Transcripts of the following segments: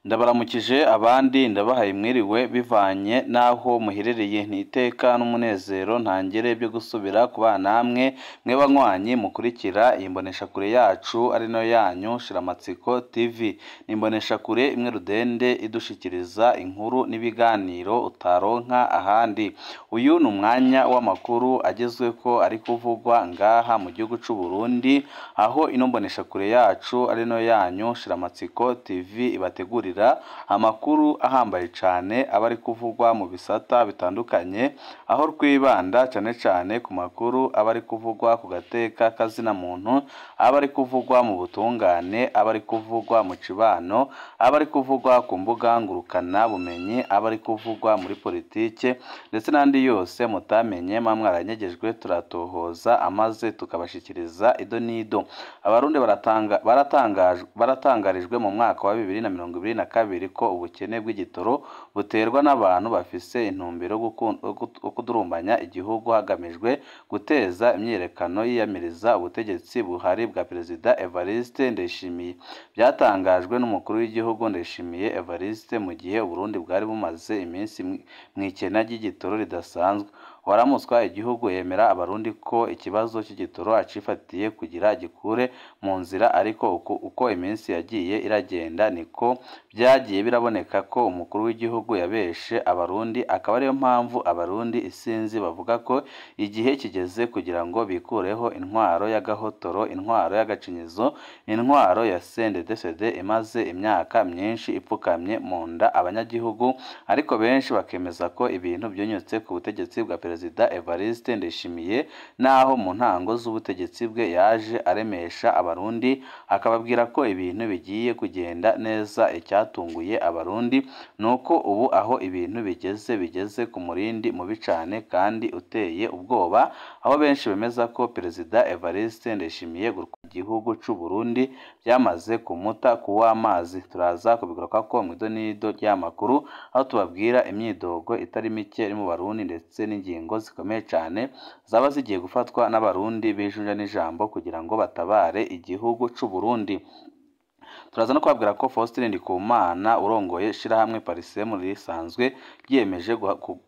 Ndabaramukije abandi ndabahaye mwiriwe bivanye n'aho muherereye, ni iteka n'umunezero ntangere byo gusubira kubana namwe mwe banywanyi mukurikira iyi mboneshakure yacu ari nayo yanyu Shiramatsiko TV. Ni imboneshakure imwe rudende idushikiriza inkuru n'ibiganiro utaronka ahandi. Uyu ni umwanya w'amakuru agezweko ari kuvugwa ngaha mu gihugu c'u Burundi, aho ino mboneshakure yacu ari nayo yanyu Shiramatsiko TV ibategurira amakuru ahambaye cane aba ari kuvugwa mu bisata bitandukanye, aho twibanda cane cane ku makuru aba ari kuvugwa ku gateka kazina muntu, aba ari kuvugwa mu butungane, aba ari kuvugwa mu cibano, aba ari kuvugwa ku mbuga ngurukana bumenyi, aba ari kuvugwa muri politike ndetse n'andi yose mutamenye muba mwaranyegejwe, turatohoza amaze tukabashikiriza ido n'ido. Abarundi baratangarijwe mu mwaka wa 2022 ko ubukene bw'igitoro buterwa n'abantu bafise intumbero yo kudurumbanya igihugu hagamijwe guteza imyiyerekano yiyamiriza ubutegetsi buhari bwa Perezida Evariste Ndayishimiye. Byatangajwe n'umukuru w'igihugu Ndayishimiye Evariste mu gihe Uburundi bwari bumaze iminsi mw'ikena ry'igitoro ridasanzwe. Uwaramutswa igihugu yemera Abarundi ko ikibazo cy'igitoro acifatiye kugira gikure mu nzira, ariko uko iminsi yagiye iragenda niko byagiye biraboneka ko umukuru w'igihugu yabeshe Abarundi, akaba ariyo mpamvu Abarundi isinzi bavuga ko igihe kigeze kugira ngo bikureho intwaro y'agahotoro, intwaro y'agacinyizo, intwaro ya CNDD-FDD imaze imyaka myinshi ipfukamye mu nda abanyagihugu, ariko benshi bakemeza ko ibintu byunyutse ku butegetsi bwa Perezida Evariste Ndayishimiye, naho mu ntango z'ubutegetsi bwe yaje aremesha Abarundi akababwira ko ibintu bigiye kugenda neza. Icyatunguye Abarundi nuko ubu aho ibintu bigeze ku murindi mubi cane kandi uteye ubwoba, aho benshi bemeza ko Perezida Evariste Ndayishimiye igihugu c'u Burundi byamaze kumuta kuw'amazi. Turaza kubigarukako mw'ido n'ido ry'amakuru, aho tubabwira imyidogo itari mike iri mu Barundi ndetse n'ingingo zikomeye cane zaba zigiye gufatwa n'Abarundi bijunja n'ijambo kugira ngo batabare igihugu c'u Burundi. Turaza no kubabwira ko Faustin Ndikumana urongoye ishirahamwe Parsem risanzwe ryiyemeje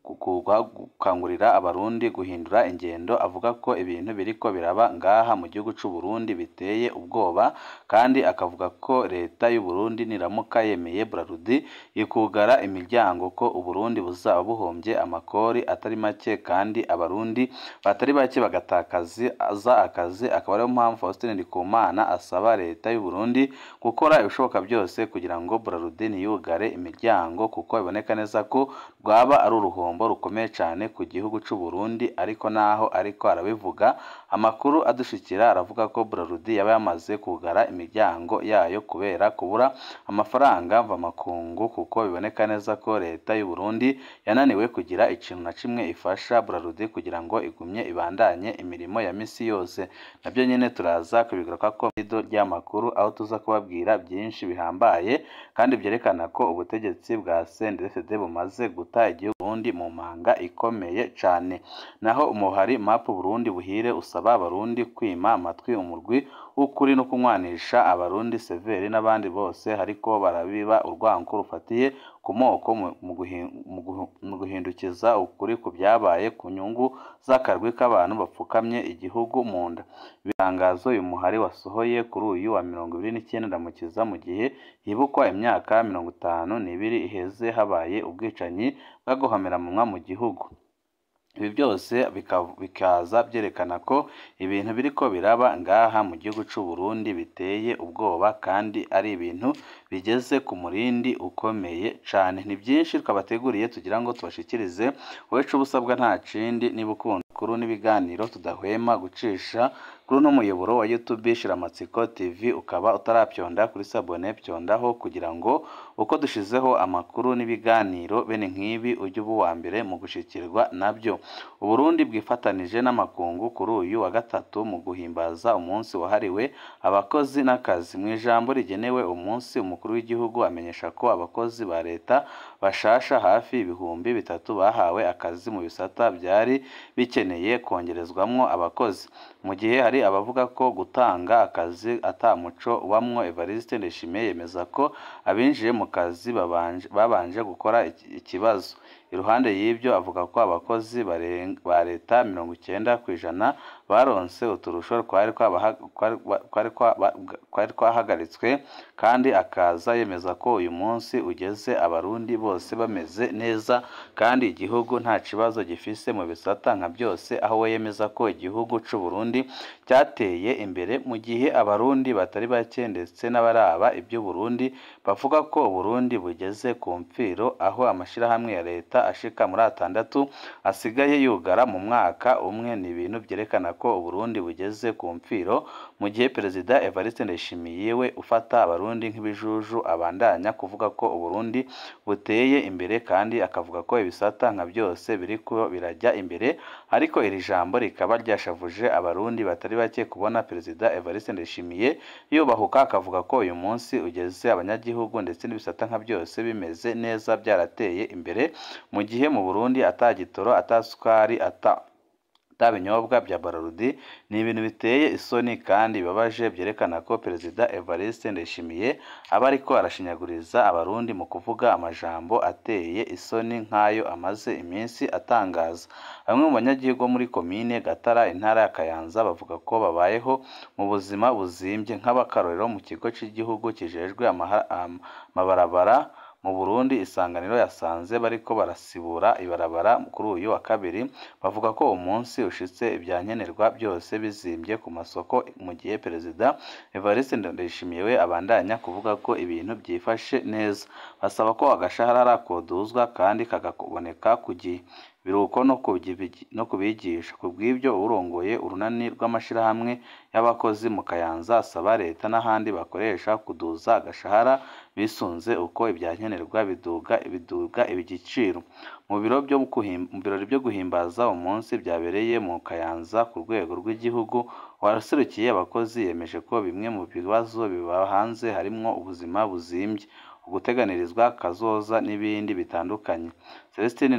gukangurira Abarundi guhindura ingendo, avuga ko ibintu biriko biraba ngaha mu gihugu c'u Burundi biteye ubwoba, kandi akavuga ko leta y'u Burundi niramuka yemeye Brarudi ikugara imiryango ko Uburundi buzaba buhombye amakori atari make kandi Abarundi batari bake bagatakaza akazi. Akaba ariyo mpamvu Faustin Ndikumana asaba leta y'u Burundi gukora ibishoboka byose kugira ngo Brarudi ntiyugare imiryango, kuko biboneka neza ko rwaba ari uruhombo rukomeye cane ku gihugu c'u Burundi. Ariko naho ariko arabivuga, amakuru adushikira aravuga ko Brarudi yaba yamaze kugara imiryango yayo kubera kubura amafaranga mvamakungu, kuko biboneka neza ko leta y'u Burundi yananiwe kugira ikintu na kimwe ifasha Brarudi kugira ngo igumye ibandanye imirimo ya misi yose. Nabyo nyene turaza kubigarukako ido ry'amakuru, aho tuza kubabwira byinshi bihambaye kandi byerekana ko ubutegetsi bwa CNDD-FDD bumaze guta igihugu Burundi mu manga ikomeye cane. Naho umuhari MAP Burundi buhire usaba Abarundi kwima amatwi umurwi w'ukuri no kunywanisha Abarundi Severi n'abandi bose hariko barabiba urwanko rufatiye ku moko mu guhindukiza ukuri ku byabaye ku nyungu z'akarwi k'abantu bapfukamye igihugu mu nda. Itangazo uyu muhari wasohoye kuri uyu wa 29 Ndamukiza mu gihe hibukwa imyaka 52 iheze habaye ubwicanyi bw'agahomamunwa mu gihugu. Ibi byose bikaza byerekana ko ibintu biriko biraba ngaha mu gihugu c'u Burundi biteye ubwoba kandi ari ibintu bigeze ku murindi ukomeye cane. Ni byinshi twabateguriye tugira ngo tubashikirize, wowe ico ubusabwa nta kindi niba ukunda amakuru n'ibiganiro tudahwema gucisha kuri uno muyoboro wa YouTube Shiramatsiko TV, ukaba utarapyonda kuri sabone, pyondaho kugira ngo uko dushizeho amakuru n'ibiganiro bene nk'ibi ujye uba uwa mbere mu gushikirwa nabyo. Uburundi bwifatanije n'amakungu kuri uyu wa gatatu mu guhimbaza umunsi wahariwe abakozi n'akazi. Mu ijambo rigenewe umunsi, umukuru w'igihugu amenyesha ko abakozi ba leta bashasha hafi 3000 bahawe akazi mu bisata byari bikeneye kongerezwamwo abakozi. Mu gihe hari abavuga ko gutanga akazi ata muco ubamwo, Evariste Ndayishimiye yemeza ko abinjiye mu mu kazi babanje gukora ikibazo. Iruhande y'ibyo avuga ko abakozi ba leta 90% baronse uturusho twari twahagaritswe, kandi akaza yemeza ko uyu munsi ugeze Abarundi bose bameze neza kandi igihugu nta kibazo gifise mu bisata nka byose, aho we yemeza ko igihugu c'u Burundi cyateye imbere, mu gihe Abarundi batari bake ndetse n'abaraba iby'Uburundi bavuga ko Uburundi bugeze ku mfiro, aho amashirahamwe ya leta ashika muri 6 asigaye yugara mu mwaka umwe. Ni ibintu vyerekana ko Uburundi bugeze ku mfiro, mu gihe Perezida Evariste Ndayishimiye we ufata Abarundi nk'ibijuju abandanya kuvuga ko Uburundi buteye imbere, kandi akavuga ko ibisata nka byose biriko birajya imbere. Ariko iri jambo rikaba ryashavuje Abarundi batari bake kubona Perezida Evariste Ndayishimiye yubahuka akavuga ko uyu munsi ugeze abanyagihugu ndetse n'ibisata nka byose bimeze neza byarateye imbere, mu gihe mu Burundi ata gitoro, ata sukari, ata binyobwa bya Brarudi. Ni ibintu biteye isoni kandi bibabaje, byerekana ko Perezida Evariste Ndayishimiye aba ariko arashinyaguriza Abarundi mu kuvuga amajambo ateye isoni nk'ayo amaze iminsi atangaza. Bamwe mu banyagihugu bo muri komine Gatara, intara ya Kayanza, bavuga ko babayeho mu buzima buzimbye. Nk'abakarorero, mu kigo cy'igihugu kijejwe amabarabara mu Burundi, Isanganiro yasanze bariko barasibura ibarabara kuri uyu wa kabiri, bavuga ko umunsi ushitse ibyankenerwa byose bizimbye ku masoko, mu gihe Perezida Evariste Ndayishimiye we abandanya kuvuga ko ibintu byifashe neza. Basaba ko agashahara koduzwa kandi kakaboneka ku gihe, biruko no kubigisha. Kubw'ibyo, urongoye urunani rw'amashirahamwe y'abakozi mu Kayanza asaba leta n'ahandi bakoresha kuduza agashahara bisunze uko ibyankenerwa biduga igiciro. Mu birori byo guhimbaza umunsi byabereye mu Kayanza ku rwego rw'igihugu, uwaserukiye abakozi yemeje ko bimwe mu bibazo bibahanze harimwo ubuzima buzimbye, uguteganirizwa kazoza n'ibindi bitandukanye. Celestine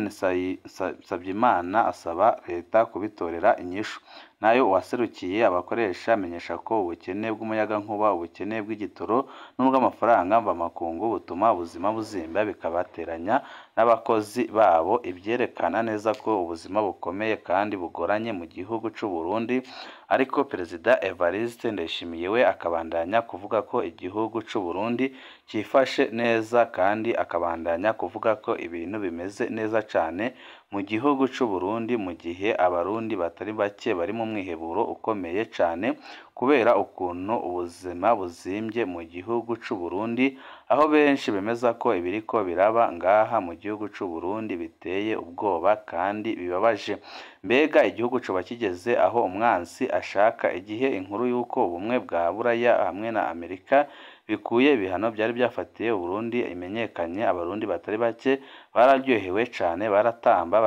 Nsabyimana asaba leta kubitorera inyishu. Nayo uwaserukiye abakoresha amenyesha ko ubukene bw'umuyagankuba, ubukene bw'igitoro n'ubw'amafaranga mvamakungu butuma ubuzima buzimba, bikabateranya n'abakozi babo, ibyerekana neza ko ubuzima bukomeye kandi bugoranye mu gihugu c'u Burundi. Ariko Perezida Evariste Ndayishimiye we akabandanya kuvuga ko igihugu c'u Burundi cyifashe neza, kandi akabandanya kuvuga ko ibintu bimeze neza cane mu gihugu c'u Burundi, mu gihe Abarundi batari bake bari mu mwiheburo ukomeye cane kubera ukuntu ubuzima buzimbye mu gihugu c'u Burundi, aho benshi bemeza ko ibiriko biraba ngaha mu gihugu c'u Burundi biteye ubwoba kandi bibabaje. Mbega igihugu coba kigeze aho umwansi ashaka? Igihe inkuru y'uko ubumwe bwa Buraya hamwe na Amerika bikuye ibihano byari byafatiye Uburundi imenyekanye, Abarundi batari bake bararyohewe cane, baratamba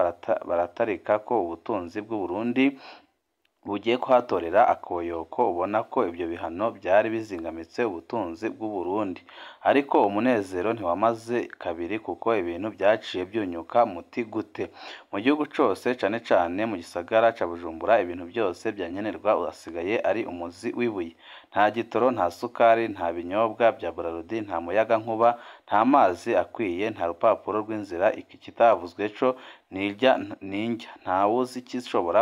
baratarika ko ubutunzi bw'Uburundi bugiye kuhatorera akoyoko. Ubona ko ibyo bihano byari bizingamitse ubutunzi bw'Uburundi, ariko umunezero ntiwamaze kabiri kuko ibintu byaciye byunyuka muti gute mu gihugu cose, cane cane mu gisagara ca Bujumbura. Ibintu byose byankenerwa asigaye ari umuzi w'ibuye. Nta gitoro, nta sukari, nta binyobwa bya Brarudi, nta muyagankuba, nta mazi akwiye, nta rupapuro rw'inzira. Ikitavuzwe co nirya ninjya, ntawuzi ikishobora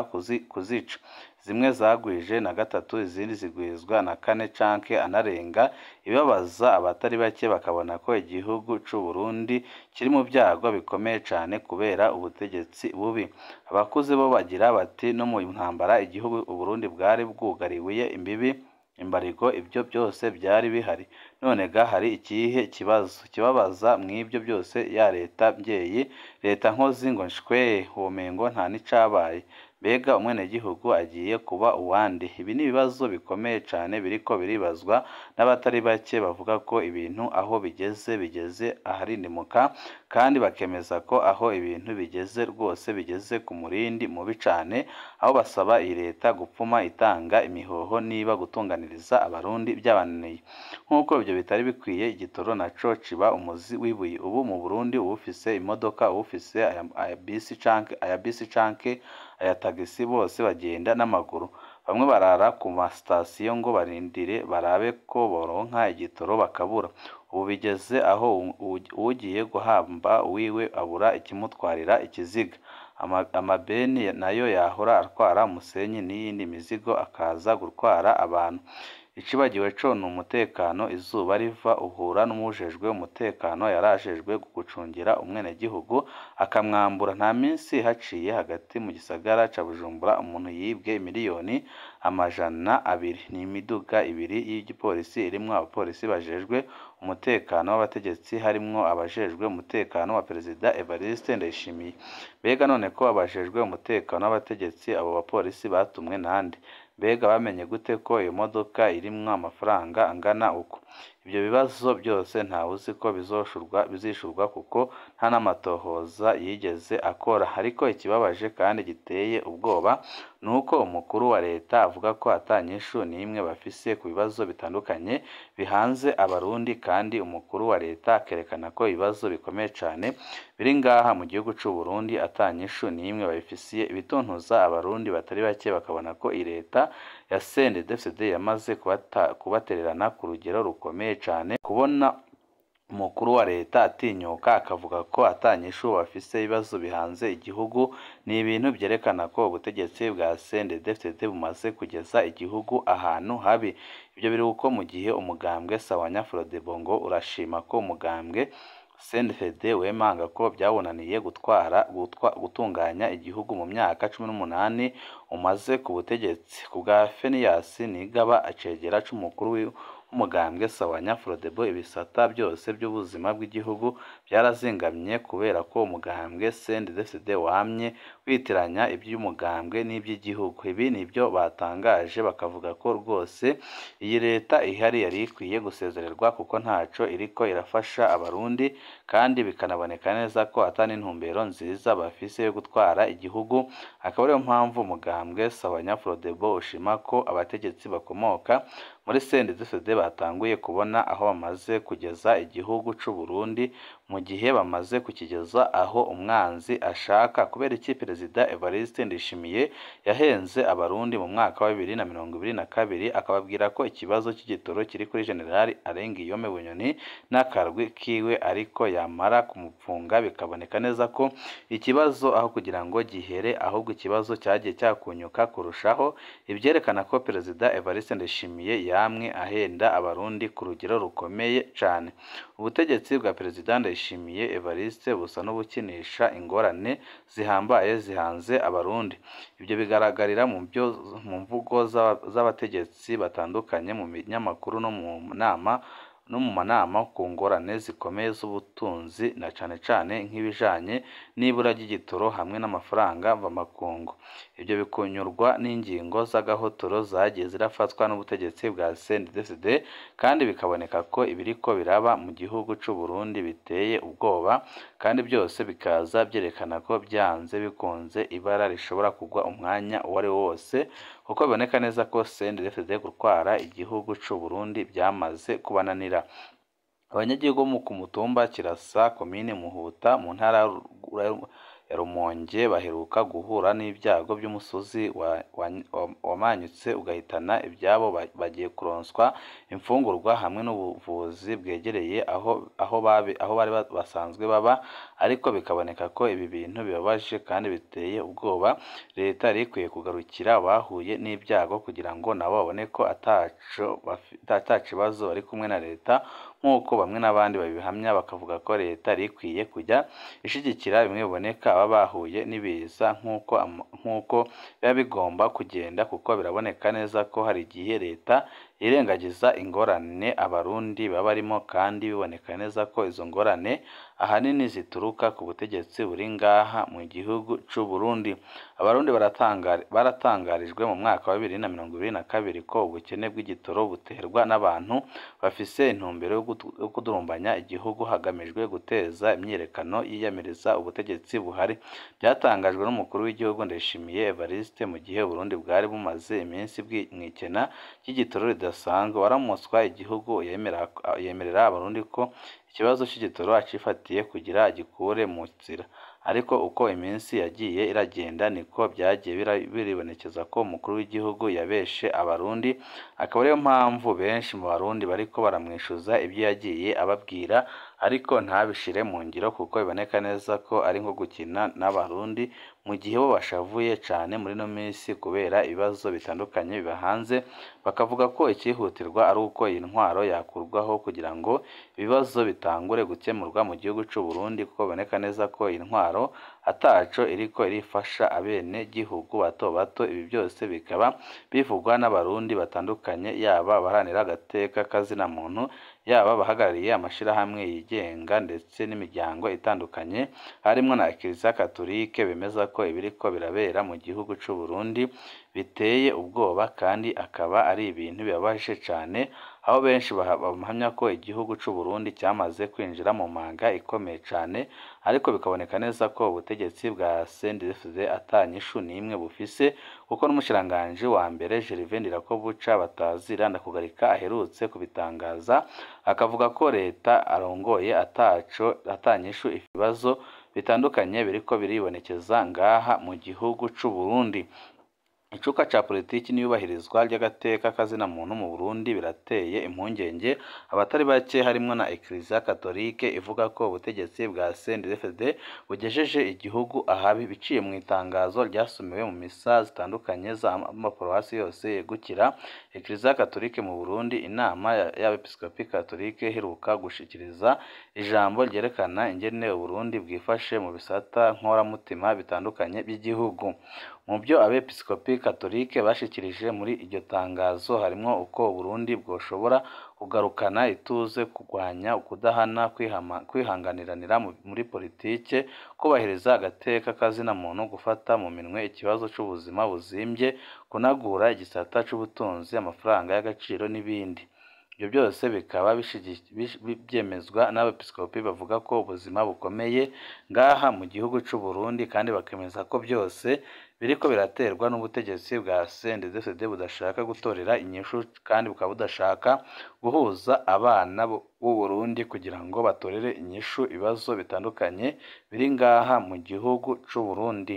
kuzica. Zimwe zagwije na 3, izindi zigwizwa na 4 canke anarenga. Ibibabaza abatari bake bakabona ko igihugu c'u Burundi kiri mu byago bikomeye cane kubera ubutegetsi bubi. Abakuze bo bagira bati no mu ntambara igihugu Uburundi bwari bwugariwe imbibi, imbarigo, ibyo byose byari bihari. None ga hari ikihe kibazo kibabaza mw'ibyo byose? Ya leta mbyeyi, leta nkozi ngo nshwe, womengo nta n'icabaye. Mbega umwenegihugu agiye kuba uwande? Ibi ni ibibazo bikomeye cane biriko biribazwa n'abatari bake, bavuga ko ibintu aho bigeze bigeze aharindimuka, kandi bakemeza ko aho ibintu bigeze rwose bigeze ku murindi mubi cane, aho basaba iyi leta gupfuma itanga imihoho niba gutunganiriza Abarundi byabananiye. Nk'uko ibyo bitari bikwiye, igitoro naco ciba umuzi w'ibuye. Ubu mu Burundi uwufise imodoka, uwufise aya bisi canke aya tagisi, bose bagenda n'amaguru. Bamwe barara ku masitasiyo ngo barindire barabe ko boronka igitoro bakabura. Ubu bigeze aho uwugiye guhamba uwiwe abura ikimutwarira ikiziga. Amabeni nayo yahora atwara umusenyi n'iyindi mizigo akaza gutwara abantu. Icibagiwe co ni umutekano, izuba riva uhura n'uwujejwe umutekano yarajejwe gucungira umwenegihugu akamwambura. Nta minsi haciye hagati mu gisagara ca Bujumbura umuntu yibwe 200,000,000. Ni imiduga ibiri y'igipolisi irimwo abapolisi bajejwe umutekano w'abategetsi harimwo abajejwe umutekano wa Perezida Evariste Ndayishimiye. Mbega none ko abajejwe umutekano w'abategetsi abo bapolisi batumwe nande? Mbega bamenye gute ko iyo modoka irimwo amafaranga angana uko? Ivyo bibazo byose ntawuzi ko bizishurwa kuko nta n'amatohoza yigeze akora. Ariko ikibabaje kandi giteye ubwoba ni uko umukuru wa leta avuga ko ata nyishu n'imwe bafise ku bibazo bitandukanye bihanze Abarundi, kandi umukuru wa leta akerekana ko ibibazo bikomeye cane biri ngaha mu gihugu c'u Burundi ata nyishu n'imwe babifisiye. Ibituntuza Abarundi batari bake bakabona ko iyi leta ya CNDD-FDD yamaze kubatererana ku rugero rukomeye cane. Kubona umukuru wa leta atinyuka akavuga ko ata nyishu bafise ibibazo bihanze igihugu ni ibintu vyerekana ko ubutegetsi bwa CNDD-FDD bumaze kugeza igihugu ahantu habi. Ivyo biri uko mu gihe umugambwe Sawanya Frodebu ngo urashima ko umugambwe CNDD wemanga ko byawunaniye gutunganya igihugu mu myaka 18 umaze ku butegetsi. Ku bwa Fenias Nigaba, icegera c'umukuru w'umugambwe Sawanya Frodebu, ibisata byose by'ubuzima bw'igihugu byarazingamye kubera ko umugambwe CNDD-FDD wamye witiranya iby'umugambwe n'iby'igihugu. Ibi nibyo batangaje, bakavuga ko rwose iyi leta ihari yari ikwiye gusezererwa kuko ntaco iriko irafasha Abarundi, kandi bikanaboneka neza ko ata n'intumbero nziza bafise yo gutwara igihugu. Akaba ariyo mpamvu umugambwe Sawanya Frodebu ushima ko abategetsi bakomoka muri CNDD-FDD batanguye kubona aho bamaze kugeza igihugu c'u Burundi, mu gihe bamaze kukigeza aho umwanzi ashaka. Kubera iki Perezida Evariste Ndayishimiye yahenze Abarundi mu mwaka wa 2022 akababwira ko ikibazo c'igitoro kiri kuri General Alain Guillaume Bunyoni n'akarwi kiwe, ariko yamara kumupfunga bikaboneka neza ko ikibazo aho kugira ngo gihere ahubwo ikibazo cyagiye cyakunyuka kurushaho, ivyerekana ko Perezida Evariste Ndayishimiye yamwe ahenda Abarundi ku rugero rukomeye cane. Ubutegetsi bwa Perezida Ndayishimiye Evariste busa n'ubukinisha ingorane zihambaye zihanze Abarundi. Ibyo bigaragarira mu mvugo z'abategetsi batandukanye mu binyamakuru no mu nama no mu manama ku ngorane zikomeye z'ubutunzi, na cane cane nk'ibijanye n'ibura ry'igitoro hamwe n'amafaranga mvamakungu. Ibyo bikunyurwa n'ingingo z'agahotoro zagiye zirafatwa n'ubutegetsi bwa CNDD-FDD, kandi bikaboneka ko ibiriko biraba mu gihugu c'u Burundi biteye ubwoba, kandi byose bikaza byerekana ko byanze bikunze ibara rishobora kugwa umwanya uwo ari wo wose, kuko biboneka neza ko CNDD-FDD gutwara igihugu c'u Burundi byamaze kubananira. Abanyagihugu bo ku mutumba Kirasa, komine Muhuta, mu ntara ya Rumonge baheruka guhura n'ibyago by'umusozi wamanyutse ugahitana ibyabo. Bagiye kuronswa imfungurwa hamwe n'ubuvuzi bwegereye aho bari basanzwe baba, ariko bikaboneka ko ibi bintu bibabaje kandi biteye ubwoba. Leta yari ikwiye kugarukira abahuye n'ibyago kugira ngo nabo babone ko ata kibazo bari kumwe na leta, nk'uko bamwe n'abandi babihamya, bakavuga ko leta yari ikwiye kujya ishigikira bimwe biboneka aba bahuye n'ibiza nk'uko biba bigomba kugenda, kuko biraboneka neza ko hari igihe leta yirengagiza ingorane Abarundi baba barimo, kandi biboneka neza ko izo ngorane ahanini zituruka ku butegetsi buri ngaha mu gihugu c'u Burundi. Abarundi baratangarijwe mu mwaka wa 2022 ko ubukene bw'igitoro buterwa n'abantu bafise intumbero yo kudurumbanya igihugu hagamijwe guteza imyiyerekano yiyamiriza ubutegetsi buhari. Byatangajwe n'umukuru w'igihugu Ndayishimiye Evariste mu gihe Uburundi bwari bumaze iminsi mw'ikena ry'igitoro ridasanzwe. Waramutswa igihugu yemerera Abarundi ko ikibazo c'igitoro acifatiye kugira agikure mu nzira. Ariko uko iminsi yagiye iragenda niko byagiye biribonekeza ko umukuru w'igihugu yabeshe Abarundi, akaba ariyo mpamvu benshi mu Barundi bariko baramwishuza ibyo yagiye ababwira ariko ntabishire mu ngiro, kuko biboneka neza ko ari nko gukina n'Abarundi mu gihe bo bashavuye cane muri ino minsi kubera ibibazo bitandukanye bibahanze, bakavuga ko icihutirwa ari uko iyi ntwaro yakurwaho kugira ngo ibibazo bitangure gukemurwa mu gihugu c'u Burundi, kuko biboneka neza ko iyi ntwaro ataco iriko irifasha abene gihugu bato bato. Ibi byose bikaba bivugwa n'Abarundi batandukanye, yaba abaharanira agateka kazina muntu, yaba abahagarariye amashirahamwe yigenga ndetse n'imiryango itandukanye harimwo na Kiliziya Katolike, bemeza ko ibiriko birabera mu gihugu c'u Burundi biteye ubwoba kandi akaba ari ibintu bibabaje cane, aho benshi bahamya ko igihugu c'u Burundi cyamaze kwinjira mu manga ikomeye cane, ariko bikaboneka neza ko ubutegetsi bwa CNDD-FDD ata nyishu n'imwe bufise, kuko n'umushikiranganji wa mbere Gervais Ndirakobuca batazira Ndakugarika aherutse kubitangaza, akavuga ko leta arongoye ataco ata nyishu ibibazo bitandukanye biriko biribonekeza ngaha mu gihugu c'u Burundi. Icuka ca politiki n'iyubahirizwa ry'agateka kazina muntu mu Burundi birateye impungenge abatari bake, harimwo na Eklezia Katolike ivuga ko ubutegetsi bwa CNDD-FDD bugejeje igihugu ahabi, biciye mu itangazo ryasomewe mu misa zitandukanye z'amaparuwasi yose yegukira Eklezia Katolike mu Burundi. Inama y'Abepiskopi Katolike iheruka gushikiriza ijambo ryerekana ingene Uburundi bwifashe mu bisata nkoramutima bitandukanye by'igihugu. Mu byo Abepiskopi Katolike bashikirije muri iryo tangazo harimwo uko Uburundi bwoshobora kugarukana ituze, kurwanya ukudahana, kwihanganiranira muri politike, kubahiriza agateka kazina muntu, gufata mu minwe ikibazo c'ubuzima buzimvye, kunagura igisata c'ubutunzi, amafaranga y'agaciro n'ibindi. Ibyo byose bikaba byemezwa n'abepiskopi bavuga ko ubuzima bukomeye ngaha mu gihugu c'u Burundi, kandi bakemeza ko byose biriko biraterwa n'ubutegetsi bwa CNDD-FDD budashaka gutorera inyishu, kandi bukaba budashaka guhuza abana b'u Burundi kugira ngo batorere inyishu ibibazo bitandukanye biri ngaha mu gihugu c'u Burundi.